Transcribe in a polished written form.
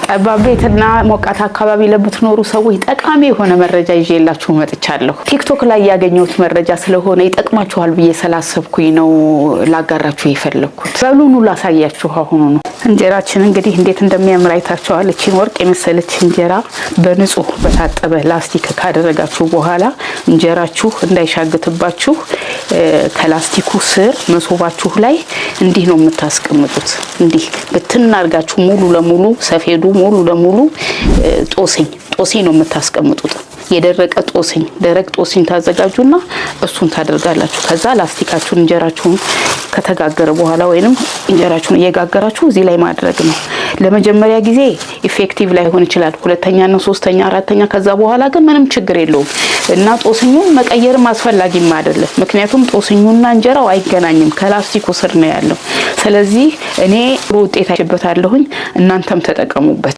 ጠባብ ቤትና ሞቃት አካባቢ ለምትኖሩ ሰዎች ጠቃሚ የሆነ መረጃ ይዤላችሁ መጥቻለሁ። ቲክቶክ ላይ ያገኘሁት መረጃ ስለሆነ ይጠቅማችኋል ብዬ ስላሰብኩኝ ነው ላጋራችሁ የፈለግኩት። በሉኑ ላሳያችሁ አሁኑ ነው። እንጀራችን እንግዲህ እንዴት እንደሚያምር አይታችኋል። እቺን ወርቅ የመሰለች እንጀራ በንጹህ በታጠበ ላስቲክ ካደረጋችሁ በኋላ እንጀራችሁ እንዳይሻግትባችሁ ከላስቲኩ ስር መሶባችሁ ላይ እንዲህ ነው የምታስቀምጡት። እንዲህ ብትናርጋችሁ ሙሉ ለሙሉ ሰፌዱ ሙሉ ለሙሉ ጦስኝ ጦስኝ ነው የምታስቀምጡት። የደረቀ ጦስኝ፣ ደረቅ ጦስኝ ታዘጋጁና እሱን ታደርጋላችሁ። ከዛ ላስቲካችሁን እንጀራችሁን ከተጋገረ በኋላ ወይንም እንጀራችሁን እየጋገራችሁ እዚህ ላይ ማድረግ ነው። ለመጀመሪያ ጊዜ effective ላይሆን ይችላል። ሁለተኛና ሶስተኛ፣ አራተኛ፣ ከዛ በኋላ ግን ምንም ችግር የለውም እና ጦስኙን መቀየርም አስፈላጊም አይደለም። ምክንያቱም ጦስኙና እንጀራው አይገናኝም፣ ከላስቲኩ ስር ነው ያለው። ስለዚህ እኔ ጥሩ ውጤት አይቼበታለሁኝ። እናንተም ተጠቀሙበት።